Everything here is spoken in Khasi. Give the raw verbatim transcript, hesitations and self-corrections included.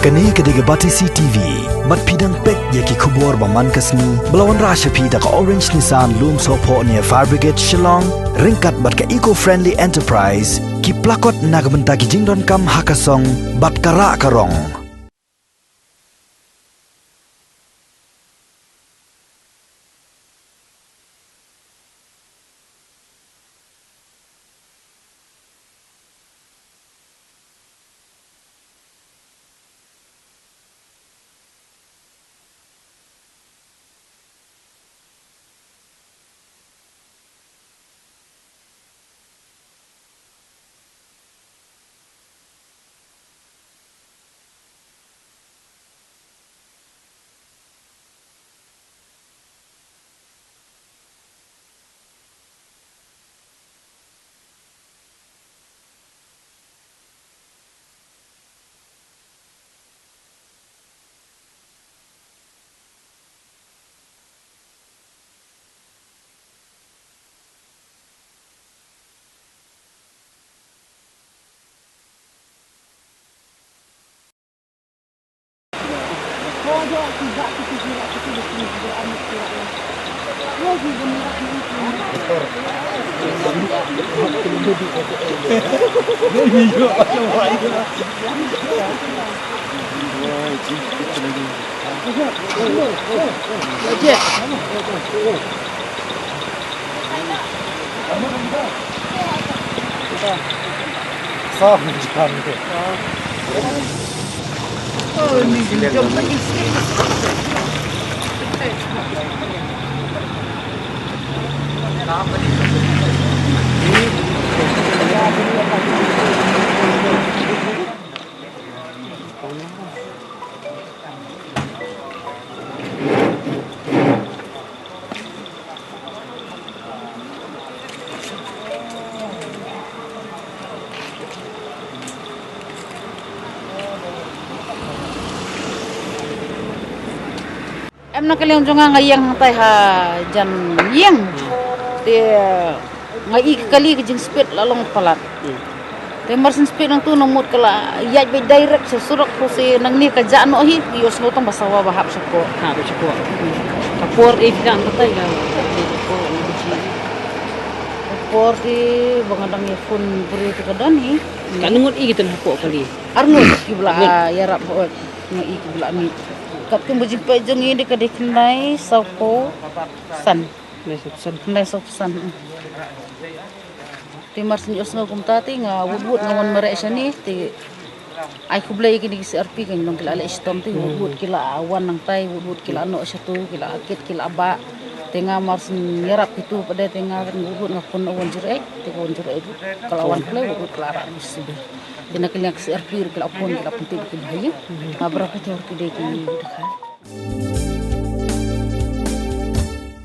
Kane ka dei ka Batesi T V. Bad phi dang peit ïa ki khubor ba man ka sngi ba la wanrah sha phi da ka Orange Nissan Lumsohphoh near Fire Brigade Shillong, ryngkat bad ka Eco Friendly Enterprise, ki plakot na ka bynta ki jingdonkam ha ka song bad ka rah ka rong. Em, na ka liang jong nga, nga ïeng hangtai ha jan ïing. Te nga i ka kali ka jingspit la long palat. Te mar syn spit nangtu nang mut ka la ïaid beit direct sha surok, ko se nangne ka jah noh hi, ïohsngew tang ba sawa ba hap sha por. Hap sha por. Ka por ei phi dang katai ka. Ka por te ba nga dang ïa phone briew te ka don hi. Katno ngut i kito hapoh kali? Ar ngut kiba la ïarap hok. Nga i kiba la mih. Katkum ba jingpeit jong ngi dei ka dei khyndai sawphew san. Khyndai sawphew san. Khyndai sawphew san, mm. Te mar syn ïohsngew kumta te nga wut wut nga wan mareh shane te ai khublei ïa kine ki C R P, ka long ki la leh shitom te wut wut ki la wan nangtai, wut wut ki la noh shato, ki la kit, ki la bah. Te nga mar syn ïarap kito pat de te nga wut wut nga phone one zero eight, te ka one zero eight ka la wan khlem wut wut ka la rah ruh sibeh. Te na ka liang ka C R P ruh ki la phone, ki la pyntip ki bha ïa nga, bra ka thor ki dei ki dkhar.